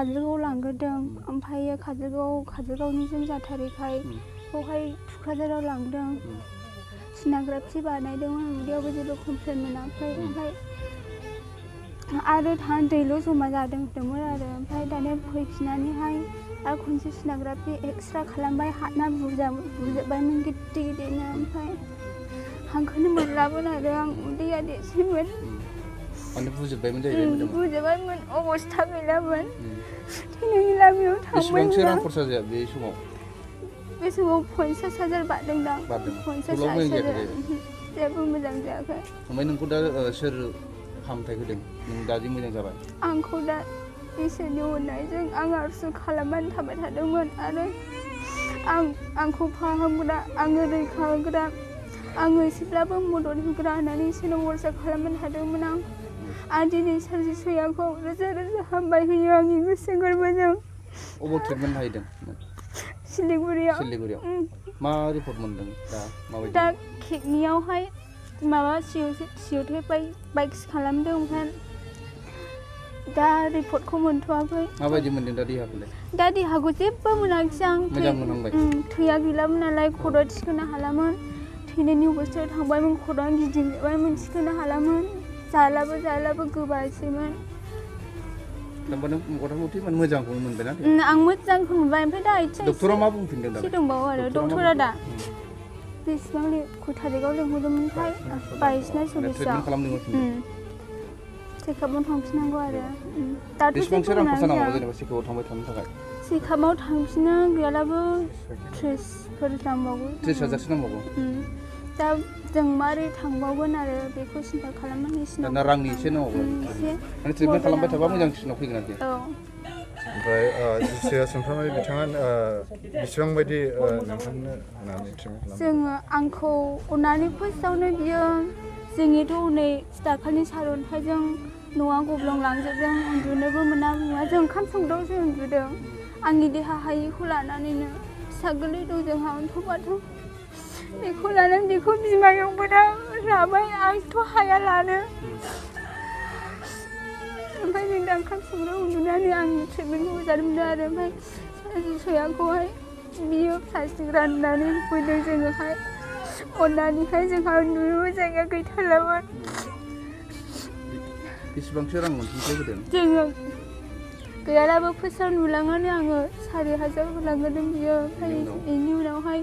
काजलगाव लांग्रोदों ओमफ्राय काजलगावनि जों जाथारैखाय बेवहाय थुक्राझाराव लांदों सोनोग्राफि बानायदोंमोन उदैयावबो जेबो कमप्लेन मोनाखै ओमफ्राय आरो दैल' जमा जादों होनदोंमोन आरो ओमफ्राय दानिया फैफिननानैहाय आरो खनसे सोनोग्राफि एक्सरे खालामबाय हाथना बुजोब्बायमोन गिदिरनो ओमफ्राय हांखोनो मोनलामोन आरो आं उदैया देरसैमोन माने बुजोब्बायमोन जाहैबाय बुजोब्बायमोन अबस्था गैलामोन थैनायनि लामायाव थांबाय बेसेबांसो रां खरसा जाया बे समाव 50,000 बारदोंदां 50,000 जेबो मोजां जायाखै ओमफ्राय नोंखौ दा सोर फाहामथाय होदों नों दा जे मोजां जाबाय आंखौ दा इसोरनि अननायजों आं आरज खालामनानै थाबाय थादोंमोन आरो आंखौ फाहामग्रा आङो रैखा होग्रा आङो एसेब्लाबो मदद होग्रा होननानै इसोरनाव भरसा खालामनानै थादोंमोन आं दिनै सानजिसयाखौ रोजा रोजा हामबाय होयो आंनि गोसो गोरबोजों अबाव ट्रिटमेन्ट लाहैदों सिलिगुरियाव मा रिपर्ट मोनदों दा माबायदि दा किडनियावहाय माबा सिअटे बाइक्स खालामदों ओमफ्राय दा रिपर्टखौ मोनथ'वाखै माबायदि मोनदों दा देहाखौलाय दा देहाखौ जेबो मोनाखिसै आं मोजां मोनहांबाय थैया गैलामोन नालाय खर'आ थिखोनो हालामोन थैनायनि अबस्थायाव थांबायमोन खर'आ गिदिंजोबबायमोन थिखोनो हालामोन जालाबो गोबासैमोन थारमाने मथा-मथि मोजांखौनो मोनबायना आं मोजांखौ मोनबाय ओमफ्राय दा डक्टरा मा बुंफिनदों दा दंबावो आरो डक्टरा दा बेसेबां थारिखआव लिंहरदोंमोनथाय 22 ना 24 चेकआपआव थांफिननांगौ आरो दाथ' बेसेबांसो रां खरसा नांगौ जेनेबा चेकआपआव थांबाय थानो थाखाय चेकआपआव थांफिननो गैयालाबो 30,000 नांबावगौ 30,000 नांबावगौ दा जों मारै थांबावगोन आरो बेखौ सिन्था खालामनानै दा रांनि एसे नांबावगोन माने ट्रिटमेन्ट खालामबाय थाबा मोजांसिनाव फैगोन आरोखि ओमफ्राय जिसुआ सोमफ्रामारि बिथाङा बेसेबां बायदि नोंथांनो होनानै ट्रिटमेन्ट खालामो जोङो आंखौ अननानै फार्स्टआवनो बियो जोंनिथ' हनै दाखालि सारअन्थाइजों न'आ गब्लंलांजोबदों उन्दुनोबो मोना जों ओंखाम संदावसो उन्दुदों आंनि देहा हायैखौ लानानैनो फिसा गोरलै दं जोंहा अन्थ'बाथ' बेखौ लानानै बेखौ बिमायावबो दा राबाय आंथ' हाया लानो ओमफ्राय जों दा ओंखाम संदाव उन्दुनानै आंनि ट्रिटमेन्टखौ जादोंमोन आरो ओमफ्राय जिसुयाखौहाय बियो प्लास्टिक राननानै होफैदों जोङोहाय अननानैहाय जोंहा उन्दुनोबो जायगा गैथारलामोन बेसेबांसो रां अनसुंथाइ होदों जोङो गैयालाबो फार्स्टआव नुलांनानै आङो 4,000 होलांग्रोदों बियो ओमफ्राय बेनि उनावहाय